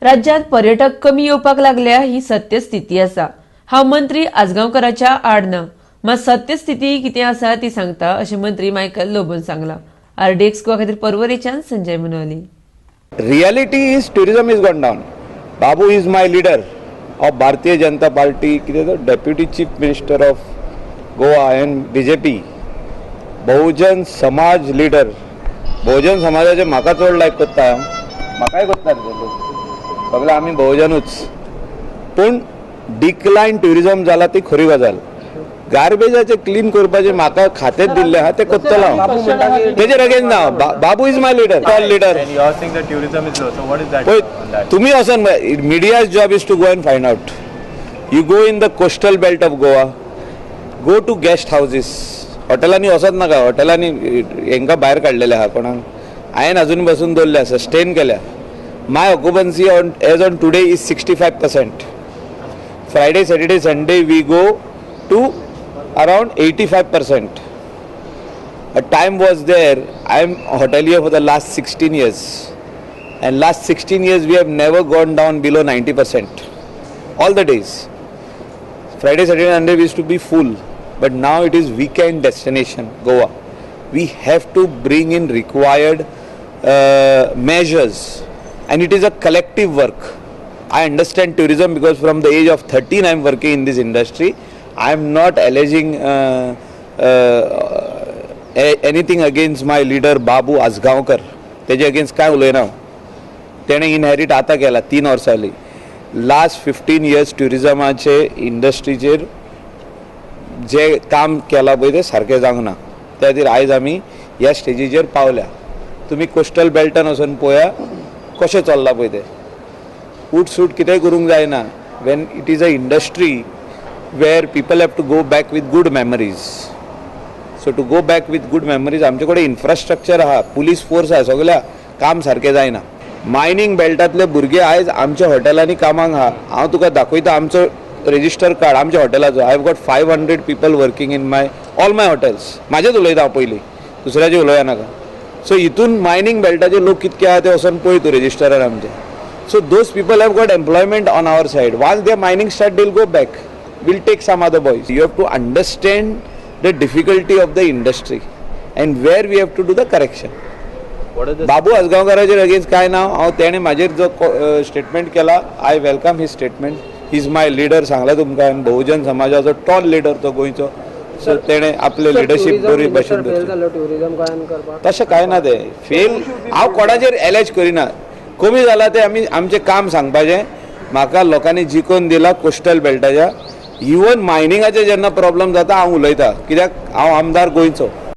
राज्यांत पर्यटक कमी येवपाक लागल्या ही सत्यस्थिती आसा. हांव मंत्री आजगांवकराच्या आड ना, मात सत्यस्थिती कितें आसा ती सांगता, अशें मंत्री मायकल लोबोन सांगलां. आरडीएक्स गोवा खातीर पर्वरेच्यान Sanjay मुनोली. Reality is tourism is gone down. Babu is my leader of Bharatiya Janata Party, कितें तो Deputy Chief Minister of Goa and BJP, Bahujan Samaj leader. बहुजन समाजाचे म्हाका चड लायक करता, म्हाकाय करता रे ते लोक. सगळे आमी बहुजनूच. पूण डिक्लायन ट्युरिजम जाला ती खरी गजाल. गार्बेजाचे क्लीन करपाचें म्हाका खातें दिल्लें आहा, तें करतलो हांव. तेजेर अगेन्स्ट ना. Babu is my leader, tall leader. And you are saying that tourism is low. So what is that पळय, on that? तुमी वचोन, media's job is to go and find out. You go in the coastal belt of Goa, go to guest houses. हॉटेलांनी वचत नाका. हॉटेलांनी हेंकां भायर काडलेले आहा. कोणाक हांवें अजून बसून दवरले आसा, सस्टेन केल्या. My occupancy on as on today is 65%. Friday, Saturday, Sunday we go to around 85%. A time was there, I am hotelier for the last 16 years, and last 16 years we have never gone down below 90%. All the days, Friday, Saturday, Sunday, we used to be full, but now it is weekend destination, Goa. We have to bring in required measures, and it is a collective work. I understand tourism because from the age of 13 I am working in this industry. I am not alleging anything against my leader Babu Ajgaonkar. तेजे against काय उलयना हांव. तेणें इनहेरीट आतां केला 3 वर्सां जालीं. Last 15 years ट्युरिजमाचे इंडस्ट्रीचेर जे काम केलां पळय, तें सारकें जावंक ना. त्या खातीर आयज आमी ह्या स्टेजीचेर पावल्या. तुमी कोस्टल बेल्टान वचून पळया कशें चल्लां पळय तें. उठ सूट कितेंय करूंक जायना when it is a industry where people have to go back with good memories. So to go back with good memories, आमचे कडेन इन्फ्रास्ट्रक्चर आहा, पुलीस फोर्स आहा, सगळ्या काम सारकें जायना. मायनींग बेल्टांतले भुरगे आयज आमच्या हॉटेलांनी कामाक आहा. हांव तुका दाखयता आमचो रेजिस्टर कार्ड आमच्या हॉटेलाचो. I have got 500 people working in my all my hotels. म्हाजेच उलयता हांव पयलीं, दुसऱ्याचे उलोवया नाका. सो हितून मायनींग बेल्टाचे लोक कितके आहा ते वचोन पळय तूं रेजिस्टरार आमचे. So those people have got employment on our side. Once their mining start, they'll go back. We'll take some other boys. You have to understand the difficulty of the industry and where we have to do the correction. What are the बाबू आजगांवकाराचेर against काय ना. हांव तेणें म्हाजेर जो statement केला, I welcome his statement. Is my leader, सांगला तुमकां. आनी बहुजन समाजाचो टॉल लिडर तो गोंयचो. सो तेणें आपले लिडरशीप बरी भशेन फेल दवरची. जालो ट्युरिझम गोंयान करपाक. तशें कांय ना. तें फेल हांव कोणाचेर एलेज करिना. कमी जाला तें आमी आमचें काम सांगपाचें. म्हाका लोकांनी जिखोवन दिला कोस्टल बेल्टाच्या. इवन मायनिंगाचे जेन्ना प्रॉब्लम जाता, हांव उलयता, कित्याक हांव आमदार गोंयचो.